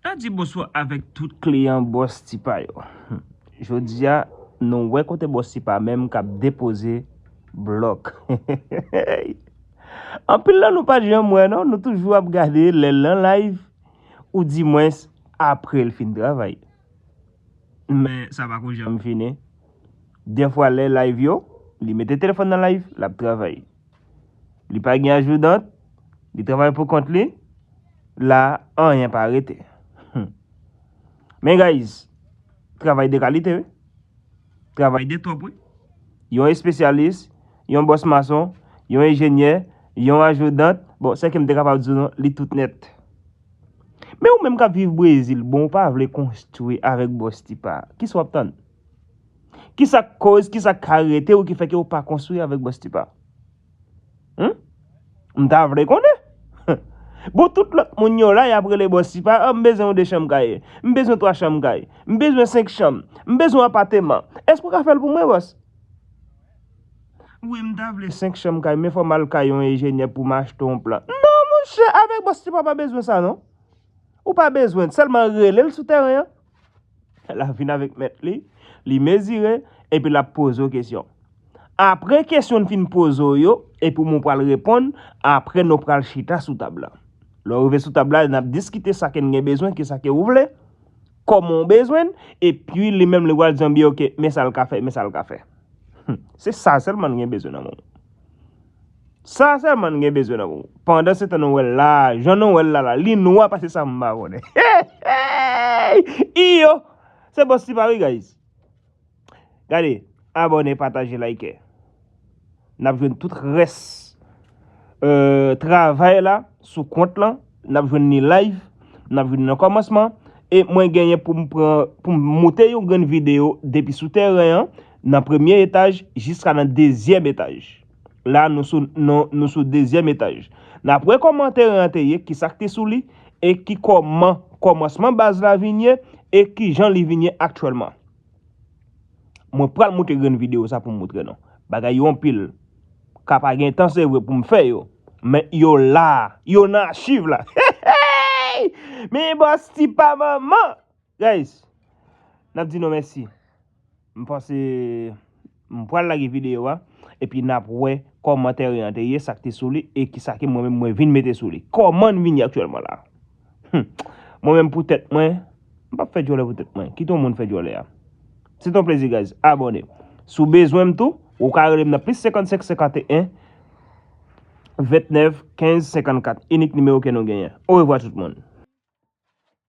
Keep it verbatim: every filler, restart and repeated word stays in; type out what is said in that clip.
Sa di bonswa avèk tout kliyan Bòs Tipa yo. Jodi a, nou wè kote Bòs Tipa menm k ap depoze blòk. Anpil nan nou pa t janm wè non, nou toujou ap gade lè l nan live, ou di mwens apre l fin travay. Men sa pa ko janm fini. Dèfwa lè live yo, li mete telefòn nan live, l ap travay. Li pa gen ajoudan, li travay pou kont li, la anyen pa rete. Hmm. Men guys, travay de kalite wi. Travay de twòp wi. Yon espesyalis, yon bòs mason, yon enjenyè, yon ajoudan. Bon, sèke m te kapab di w non, li tout nèt. Men ou menm k ap viv Brezil, bon, ou pa vle konstwi avèk Bòs Tipa. Kisa w ap tann? Kisa k koz, kisa k ka rete w ki fè ke w pa konstwi avèk Bòs Tipa? Hmm? M ta vle konnen. Bon, tout lòt moun yo la, y ap rele Bòs Tipa, oh, m bezwen yon de chanm kay, m bezwen twa chanm kay, m bezwen senk chanm, m bezwen apateman. Èske w ka fè l pou mwen, bòs? Wi, m ta vle senk chanm kay, men fò m al kay yon enjenyè pou m achte yon plan. Non, monchè, avèk Bòs Tipa pa bezwen sa, non. Ou pa bezwen, sèlman rele l sou tèren an. L ap vin avèk mèt li, li mezire, epi l ap poze w kesyon. Apre kesyon n fin poze w yo, epi mwen pral reponn, apre nou pral chita sou tab la. Lè w rive sou tab la, n ap diskite sa ke n gen bezwen, kisa ke ou vle, kòman w bezwen l, epi li menm li pral di anbyen, oke, men sa l ka fè, men sa l ka fè. Hmm, se sa sèlman n gen bezwen nan moman. Sa sèlman n gen bezwen nan moman. Pandan se tan nou wè l la, jan nou wè l la la, li nwa pase sa m pa konnen. Hey! Hey! Iyo! Se Bòs Tipa wi, guys. Gade, abòne, pataje, like. N ap jwenn tout rès, euh, travay la sou kont lan. N ap jwenn li live. N ap jwenn li nan kòmansman. E mwen genyen pou m pran, pou m moute yon grenn videyo depi sou tèren an, nan premye etaj, jiska nan dezyèm etaj. La, nou sou, nou, nou sou dezyèm etaj. N ap wè kòman tèren an te ye, kisa k te sou li, e ki kòman kòmansman baz la vin ye, e kijan li vin ye aktyèlman. Mwen pral moute grenn videyo sa pou m moutre nou. Bagay yo anpil. Ka pa gen tan, se vre, pou m fè yo. Men yo la, yo nan achiv la. Men Bòs Tipa manman! Guys, n ap di nou mèsi. M panse m pral lage videyo a, epi n ap wè kòman tèren an te ye, sa k te sou li, e kisa ke mwen menm mwen vin mete sou li. Kòman n vin ye aktyèlman la? Hmm. Mwen menm pou tèt mwen, m p ap fè djòlè pou tèt mwen. Kite yon moun fè djòlè a. Se t on plezi, guys. Abòne. Si w bezwen m tou, ou ka rele m nan plis senkannsenk senkanteyen ventnèf kenz senkannkat. Inik nimewo ke nou genyen. Orevwa tout moun.